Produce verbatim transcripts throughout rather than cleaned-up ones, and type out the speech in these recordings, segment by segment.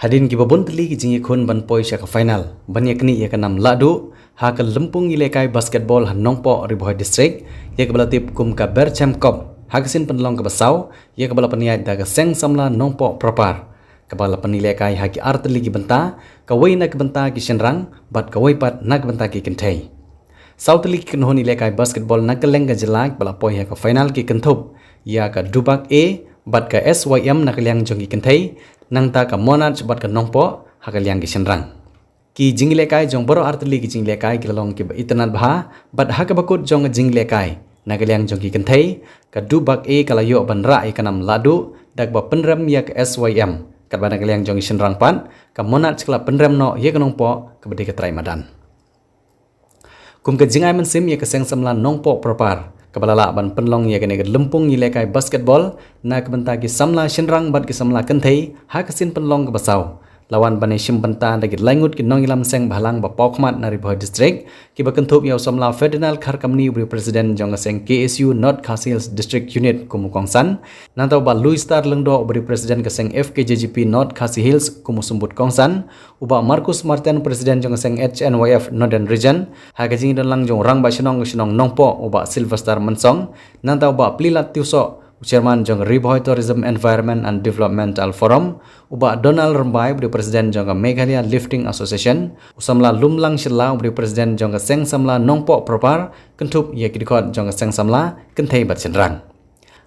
Hadien kiba bun tylli ki jingïakhun ban poi sha ka final ban ïaknieh ïa ka nam lahduh ha ka lympung ïalehkai basketball ha Nongpoh, Ri Bhoi District, ïa kaba la tip kum ka Berchem Cup, ha ka sien pynlong kaba saw, ïa kaba la pynïaid da ka Seng Samla Nongpoh Proper, kaba la pynïalehkai ha ki ar tylli ki bynta, kawei na ka bynta ki shynrang bad kawei pat na ka bynta ki kynthei. Saw tylli ki kynhun ïalehkai basketball na kylleng ka jylla ba la poi ha ka final ki kynthup ïa ka Dubak A bad ka S Y M na ka liang jong ki kynthei, nangta ka Monarch bad ka Nongpoh ha ka liang ki shynrang. Ki jingïalehkai jong baroh ar tylli ki jingïalehkai ki la long kiba itynnad bha, bad ha kaba kut jong ka jingïalehkai na ka liang jong ki kynthei, ka Dubak A ka la ïoh ban rah ïa ka nam lahduh da kaba pynrem ïa ka S Y M, katba na ka liang jong ki shynrang pat, ka Monarch ka la pynrem noh ïa ka Nongpoh kaba dei ka trai madan. Kum ka jingai mynsiem ïa ka Seng Samla Nongpoh Proper, kaba la lah ban pynlong ïa kane ka lympung ïalehkai basketball na ka bynta ki samla shynrang bad ki samla kynthei ha ka sien pynlong kaba saw, la wan ban ïashim bynta da ki lai ngut ki nongïalam seng bhalang ba paw khmat na Ri Bhoi District, kiba kynthup ïa u samla Ferdinand Kharkamni, uba dei u president jong ka seng K S U North Khasi Hills District Unit kum u kongsan, nangta u Bah Louis Star Lyngdoh, uba dei u president ka seng F K J G P North Khasi Hills kum u symbud kongsan, u Bah Marcus Martin, president jong ka seng H N Y F Northern Region, ha ka jingdon lang jong u Rangbah Shnong ka shnong Nongpoh, u Bah Sylvester Mynsong, nangta u Bah Plilat Tiewsoh, u chairman jong ka Ri Bhoi Tourism Environment and Developmental Forum, u Bah Donald Rymbai, uba dei u president jong ka Meghalaya Lifting Association, u samla Lumlang Shylla, uba dei u president jong ka Seng Samla Nongpoh Proper, kynthup ïa ki dkhot jong ka Seng Samla kynthei bad shynrang.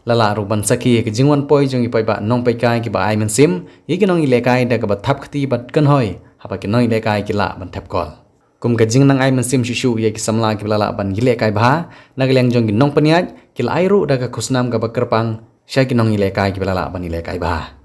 La lah ruh ban sakhi ïa ka jingwan poi jong ki paidbah nongpeitkai kiba ai mynsiem ïa ki nongïalehkai da kaba thap kti bad kynhoi haba ki nongïalehkai ki lah ban thep kol. Kum ka jingnang ai mynsiem shuh shuh ïa ki samla kiba la lah ban ïalehkai bha na ka liang jong ki nongpynïaid, ki la ai ruh da ka khusnam kaba kyrpang sha ki nongïalehkai kiba la lah ban ïalehkai bha.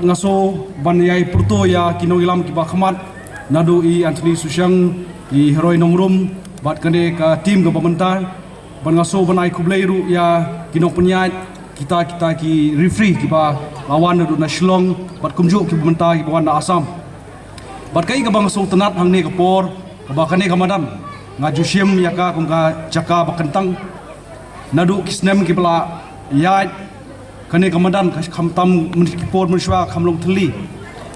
Nga sngew ban ïai pyrto ïa ki nongïalam kiba khmat, naduh i Anthony Sushang, i Heroi Nongrum, bad kane ka team kaba mynta. Bad nga sngew ban ai khublei ruh ïa ki nongpynïaid, kita kita ki referee kiba la wan naduh na Shillong, bad kumjuh kiba mynta kiba wan na Assam. Bad kaei kaba nga sngew tynnad hangne ka por, kaba kane ka madan nga ju shim ïa ka kum ka jaka ba kyntang. Naduh ki snem kiba la ïaid, kane ka madan ka khamtam myn-, ki por mynshuwa kam long thylli.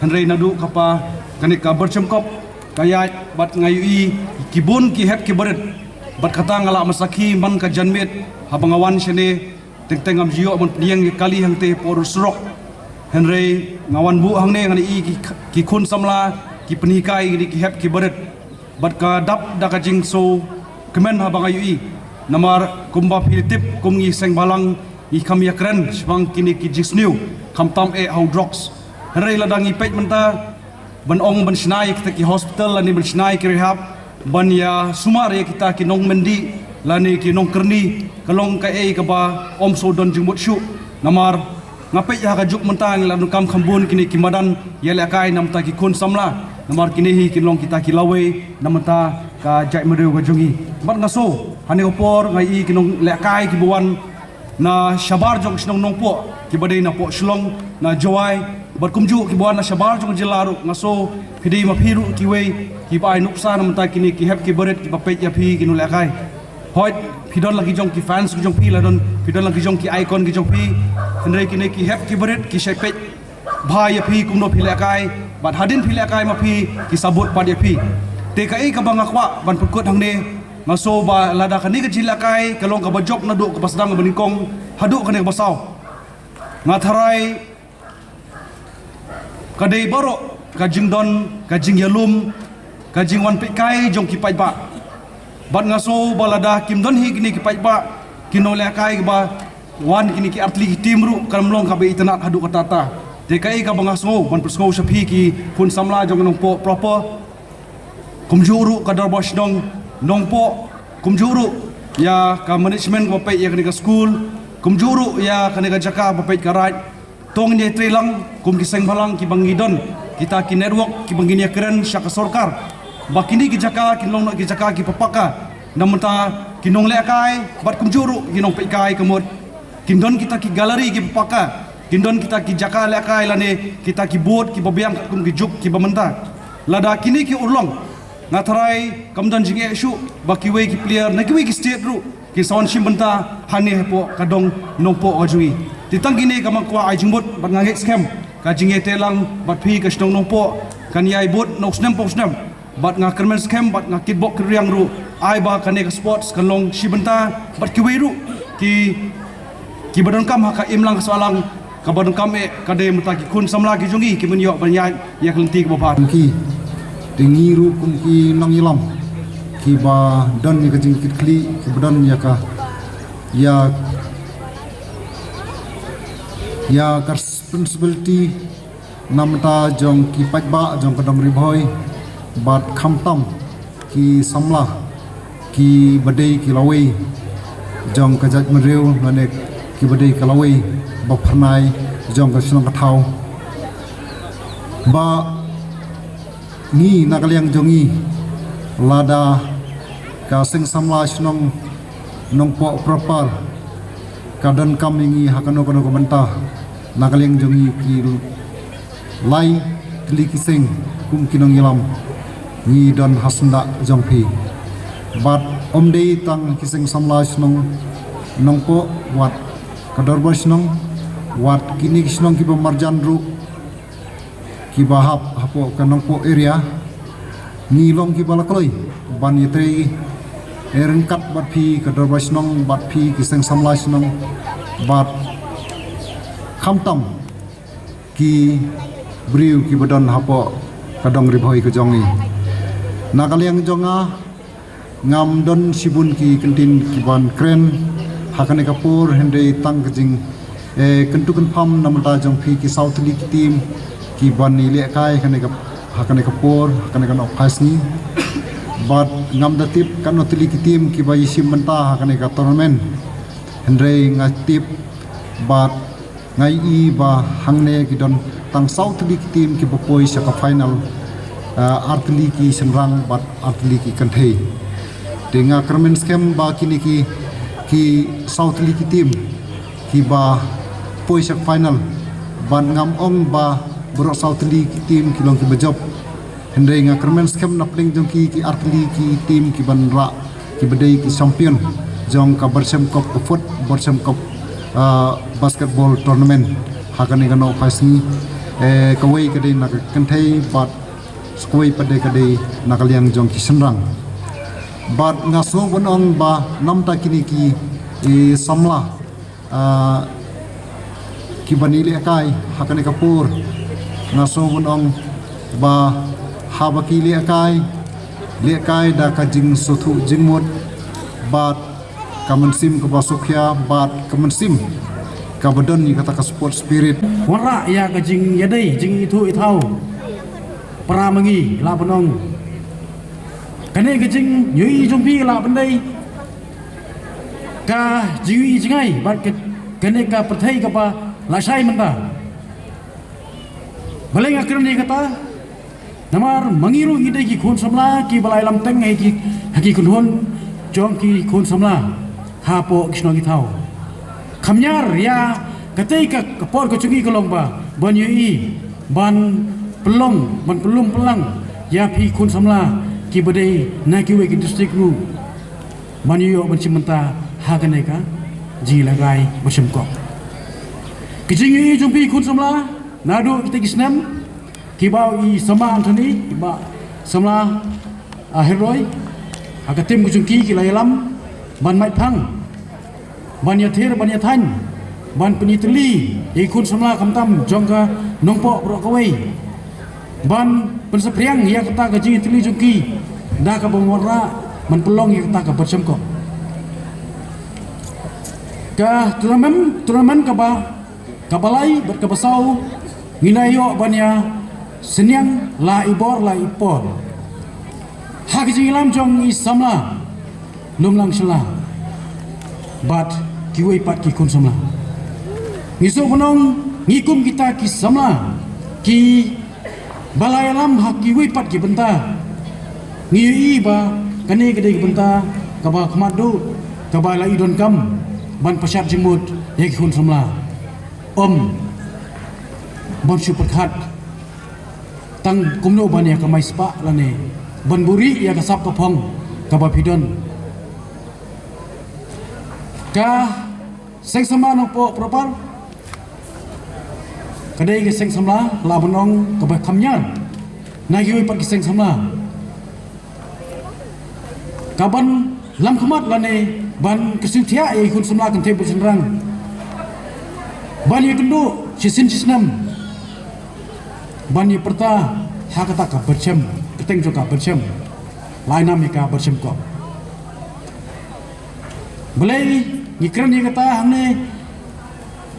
Hynrei naduh kaba kane ka Byrchemkop ka ïaid, bad nga ïohi ki bun ki hep ki barit. Bad kata nga lah ban sakhi man ka janmiet haba nga wan shane, teng teng ngam ju ïoh ban pynïeng ïa kali hangtei hapoh surok. Hynrei nga wan buh hangne, ngan ïohi ki, ki khun samla ki pynhikai ïa ki hep ki barit. Bad ka dap da ka jingsngewkmen haba nga ïohi. Namar kumba phi tip, kum ngi seng bhalang, ngi kham ïakren shaphang kine ki jingsniew, khamtam eh ha u drugs. Hynrei lada ngi peit mynta, ban ong ban shna ïa kita ki hospital lane ban shna ïa ki rehab, ban ïa sumar ïa kita ki nongmyndih lane ki nongkyrni, ka long kaei kaba ym shu don jingmut shuh. Namar nga peit ha ka juk mynta ngi la donkam kham bun kine ki madan ïalehkai na bynta ki khun samla. Namar kine hi kin long kita ki lawei na bynta ka jaitbynriew ka jong ngi. Bad nga sngew, hangne ka por nga ïohi ki nonglehkai kiba wan na shabar jong shnong Nongpoh, kiba dei na poh Shillong, na Jowai, bad kumjuh kiba wan na shabar jong jylla ruh. Nga sngew phi dei ma phi ruh kiwei kiba ai nuksa na bynta kine ki hep ki barit kiba peit ïa phi ki nonglehkai. Hooid, phi don la ki jong ki fans ki jong phi, la don, phi don la ki jong ki icon ki jong phi. Hynrei kine ki hep ki barit ki shait peit bha ïa phi kumno phi lehkai, bad hadien phi lehkai ma phi ki sa bud pat ïa phi. Te kaei kaba nga kwah ban pynkut hangne, nga sngew ba lada kane ka jinglehkai ka long kaba jop naduh kaba sdang, kaba nyngkong haduh kane kaba saw, nga tharai ka dei baroh ka jingdon, ka jingïalum, ka jingwan peitkai jong ki paidbah. Bad nga sngew ba lada kim don hi kine ki paidbah, ki nonglehkai kiba wan, kine ki artylli ki team ruh kan ym long kaba itynnad haduh katta katta. Te kaei kaba nga sngew ban pynsngew sha phi ki khun samla jong Nongpoh proper, kumjuh ruh ka dorbar shnong Nongpoh, kumjuh ruh ïa ka management kaba peit ïa kane ka skul, kumjuh ruh ïa kane ka jaka ba peit ka raid. To ngin ïatrei lang kum ki seng bhalang kiba ngi don kita ki network kiba ngin ïakren sha ka sorkar ba kine ki jaka kin long noh ki jaka kiba paka na bynta ki nonglehkai bad kumjuh ruh ki nongpeitkai, ka mut kin don kita ki gallery kiba paka, kin don kita ki jaka lehkai lane kita ki board kiba biang katkum ki juk kiba mynta. Lada kine ki urlong, nga tharai kam don jingeh shuh ba kiwei ki player na kiwei ki state ruh kin sa wan shim bynta hangne hapoh ka dong Nongpoh ka jong ngi. Te tang kine kaba nga kwah ai jingmut, bad nga ngeit skhem ka jingïatreilang bad phi ka shnong Nongpoh kan ïai bud na u snem pa u snem. Bad nga kyrmen skhem bad nga kitbok kitriang ruh, ai ba kane ka sports kan long shi bynta bad kiwei ruh ki, kiba donkam ha ka imlang ka sahlang, kaba donkam eh ka dei mynta ki khun samla ki jong ngi kiban ïoh ban ïaid ïa ka lynti kaba bha. Ki, te ngi ruh kum ki nongïalam kiba don ïa ka jingkitkhlieh, kiba don ïa ka, ïa, ïa ka responsibility na bynta jong ki paidbah jong ka dong Ri Bhoi bad khamtam ki samla kiba dei ki lawei jong ka jaitbynriew lane kiba dei ka lawei ba phyrnai jong ka shnong ka thaw. Ba ngi na ka liang jong ngi, lada ka seng samla shnong Nongpoh proper ka donkam ïa ngi ha kano kano ka bynta, na ka liang jong ngi ki lai tylli ki seng kum ki nongïalam ngi don ha syndah jong phi. Bad ym dei tang ki seng samla shnong Nongpoh, wat ka dorbar shnong, wat kine ki shnong kiba marjan ruh kiba hap hapoh ka Nongpoh area, ngi long kiba la kloi ban ïatrei ryngkat bad phi ka dorbar shnong, bad phi ki seng samla shnong, bad khamtam ki briew kiba don hapoh ka dong Ri Bhoi ka jong ngi. Na ka liang jong nga, ngam don shibun ki kyntien kiban kren ha kane ka por, hynrei tang ka jing, eh, kyntu kynpham na bynta jong phi ki saw tylli ki team kiban ïalehkai ha kane ka, ha kane ka por, ha kane ka nongpynsngi. Bad ngam da tip katno tylli ki team kiba ïashim bynta ha kane ka tournament. Hynrei nga tip bad Nga ïohi ba hangne ki don tang saw tylli ki team kiba poi sha ka final, ah, ar tylli ki shynrang bad ar tylli ki kynthei. Te nga kyrmen skhem ba kine ki, ki saw tylli ki team kiba poi sha ka final, bad ngam ong ba baroh saw tylli ki team ki long kiba jop. Hynrei nga kyrmen skhem na pdeng jong ki, ki ar tylli ki team kiban rah kiba dei ki champion jong ka Byrshemkop ka foot, Byrshemkop, ah, basketball tournament ha kane ka Nohphaisngi. Eh, kawei ka dei na ka kynthei bad kawei pat de ka dei na ka liang jong ki shynrang. Bad nga sngew ban ong ba namta kine ki, eh, samla, ah, kiban ïalehkai ha kane ka por, nga sngew ban ong ba haba ki lehkai, lehkai da ka jingsngewthuh jingmut bad ka mynsiem kaba sngewkhia bad ka mynsiem kaba don ïa kata ka sport spirit. Wanrah ïa ka jingïadei, jingithuh ithaw para ma ngi, lah ban ong kane ka jingïohi jong phi lah ban dei ka jingïohi jngai bad ka, kane ka pyrthei kaba lashai mynta. Balei nga kren ïa kata? Namar ma ngi ruh ngi dei ki khun samla kiba la ïalam teng ha ki, ha ki kynhun jong ki khun samla hapoh ki shnong ki thaw. Kham ñiar ïa katei ka, ka por ka jong ngi ka long ba ban ïohi, ban pynlong, ban pynlum pynlang ïa phi khun samla kiba dei na kiwei ki district ruh ban ïoh ban shim bynta ha kane ka jingïalehkai Byrshemkop. Ki jingïohi jong phi khun samla naduh kita ki snem, kiba i samla Anthony, kiba samla, ah, Heroi, ha ka team ka jong ki, ki la ïalam ban mait phang, ban ïathir, ban ïathaiñ, ban pynïatylli ïa ki khun samla khamtam jong ka Nongpoh baroh kawei, ban pynsaphriang ïa kata ka jingïatylli jong ki da kaba wanrah ban pynlong ïa kata ka Byrshemkop. Ka tournament, tournament kaba, kaba lai bad kaba saw ngi la ïoh ban ïa synñiang la i bor la i por ha ka jingïalam jong i samla Lumlang Shylla bad kiwei pat ki khun samla. Ngi sngewbha ngi kum kita ki samla kiba la ïalam ha kiwei pat ki bynta. Ngi ïohi ba kane ka dei ka bynta kaba khmat duh, kaba la i donkam ban pynshad jingmut ïa ki khun samla. Ym ban shu pyrkhat tang kumno ban ïa kamai spah lane ban buhrieh ïa ka sap ka phong kaba phi don. Ka seng samla Nongpoh Proper ka dei ka seng samla lah ban ong kaba kham ñiar na kiwei pat ki seng samla, kaban lam khmat lane ban kyrsiew thiah ïa ki khun samla kynthei bad shynrang ban ïakynduh shisien shisnem ban ïapyrta ha kata ka Byrshemkop, kyrteng jong ka Byrshemkop, la ai nam ïa ka Byrshemkop. Balei ngi kren ïa kata hangne?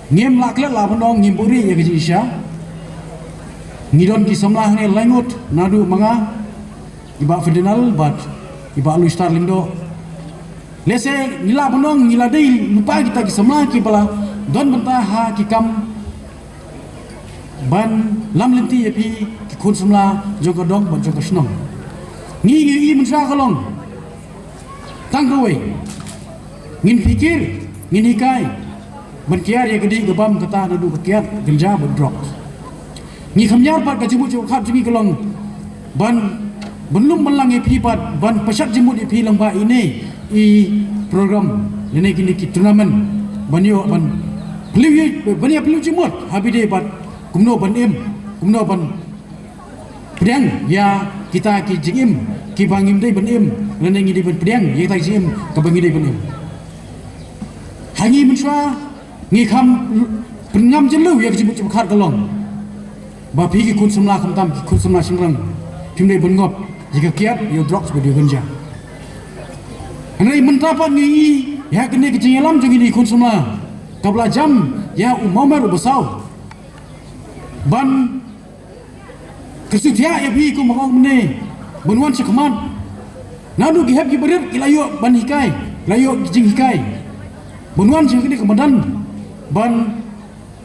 Ngim lah klet lah ban ong, ngim buhrieh ïa ka jingshisha. Ngi don ki samla hangne lai ngut, naduh ma nga, i Bah Ferdinand bad i Bah Louis Star Lyngdoh. Lehse ngi lah ban ong ngi la dei lypa kita ki samla kiba la don bynta ha ki kam ban lam lynti ïa phi ki khun samla jong ka dong bad jong ka shnong. Ngi, ngi ïohi mynta ka long tang kawei, ngin phikir, ngin hikai ban kiar ïa ka dih ka bam kata naduh ka kiad ganja bad drugs. Ngi kham ñiar pat, ka jingmut jingpyrkhat jong ngi ka long ban, ban lum ban lang ïa phi pat, ban pynshad jingmut ïa phi lyngba ine i program lane kine ki tournament, ban ïoh ban pynliew, ban ïa pynliew jingmut ha bynta bad kumno ban im, kumno ban pdiang ïa kita ki jingim kiba ngim dei ban im lane ngi dei ban pdiang ïa kita ki jingim kaba ngi dei ban im. Ha ngi mynshuwa ngi kham pynngam jylliew ïa ka jingmut jingpyrkhat ka long ba phi ki khun samla khamtam ki khun samla shynrang phim dei ban ngop ïa ka kiad, ïa u drugs bad ïa u ganja. Hynrei mynta pat ngi ïohi ïa kane ka jingïalam jong ngi ki khun samla kaba la jam ïa u mawmer uba saw ban kyrsiew thiah ïa phi kum ba nga ong mynne ban wan sha khmat. Naduh ki hep ki barit ki la ïoh ban hikai, la ïoh ki jinghikai ban wan sha kane ka madan ban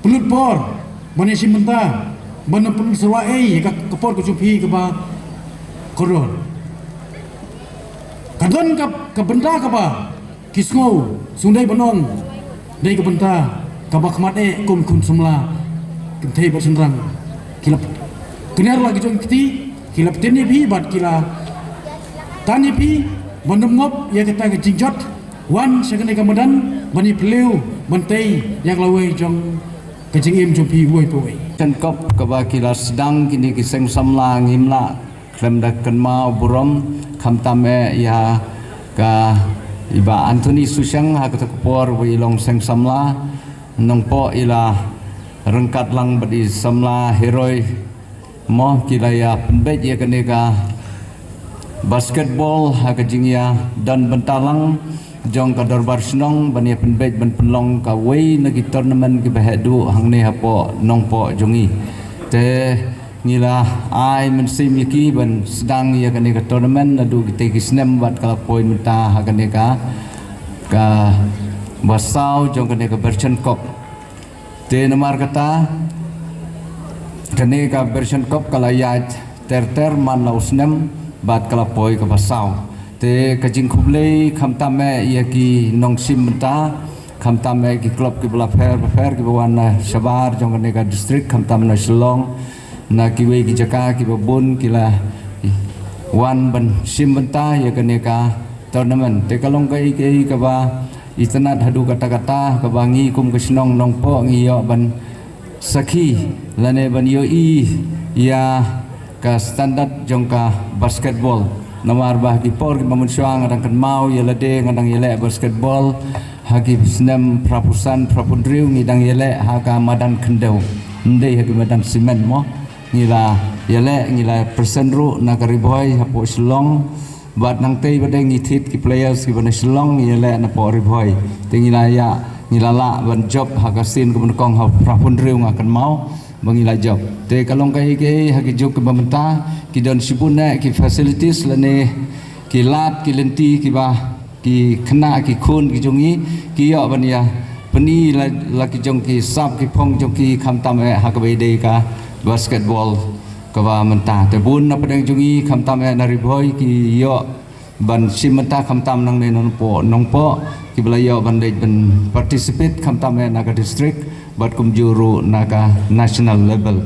pynlut por ban ïashim bynta, ban ym pynlut shuwa ei ïa ka, ka por ka jong phi kaba kordor. Ka don ka, ka bynta kaba ki sngew, sngewdei ban ong, dei ka bynta kaba khmat eh kum khun samla, kynthei bad shynrang. Ki la kner la ki jong ki kti, ki la pyntieng ïa phi bad ki la tan ïa phi ban ym ngop ïa kata ka jingjot. Wan sha kane ka madan ban ïa phylliew ban tei ïa ka lawei jong ka jingim jong phi uwei pa uwei. Ten kop kaba ki la sdang kine ki seng samla, ngim lah khlem da kynmaw burom, khamtam eh ïa ka i Bah Anthony Sushang, ha kata ka por ba i long seng samla, Nongpoh i la ryngkat lang bad i samla Heroi mo, ki la ïa pynbeit ïa kane ka basketball ha ka jingïadon bynta lang jong ka dorbar shnong ban ïa pynbeit ban pynlong kawei na ki tournament kiba heh duh hangne hapoh Nongpoh jong ngi. Te ngi la ai mynsiem ïa ki ban sdang ïa kane ka tournament naduh kitei ki snem bad ka la poi mynta ha kane ka, kaba saw jong kane ka Berchon Cup. Te namar kata kane ka Berchon Cup ka la ïaid ter ter man la u snem bad ka la poi kaba saw. Te ka jingkhublei khamtam eh ïa ki nongshim bynta, khamtam eh ki club kiba la pher ba pher kiba wan na shabar jong kane ka district, khamtam na Shillong, na kiwei ki jaka kiba bun ki la wan ban shim bynta ïa kane ka tournament. Te ka long kaei kaei kaba itynnad haduh katta katta kaba ngi kum ka shnong Nongpoh ngi ïoh ban sakhi lane ban ïohi ïa ka standard jong ka basketball. Namar ba ha ki por kiba mynshuwa nga dang kynmaw ïa lade nga dang ïaleh basketball ha ki snem phra phew san phra phew hynriew, ngi dang ïaleh ha ka madan khyndew, ym dei ha ki madan cement mo. Ngi la ïaleh, ngi la present ruh na ka Ri Bhoi hapoh Shillong. Bad nangtei bad ngi thied ki players kiba na Shillong, ngi ïaleh napoh Ri Bhoi. Te ngi la ïa, ngi la lah ban jop ha ka sien kaba nyngkong ha phra phew hynriew nga kynmaw ba ngi la jop. Te ka long kaei kaei ha ki juk kiba mynta, ki don shibun eh ki facilities lane ki lad ki lynti kiba ki khynnah ki khun ki jong ngi ki ïoh ban ïa pyni la, la ki jong ki sap ki phong jong ki khamtam eh ha kaba ïadei ka basketball kaba mynta. Te bun na pdeng jong ngi khamtam eh na Ri Bhoi ki ïoh ban shim bynta khamtam nangne na Nongpoh, Nongpoh kiba la ïoh ban leit ban participate khamtam eh na ka district bad kumjuh ruh na ka national level.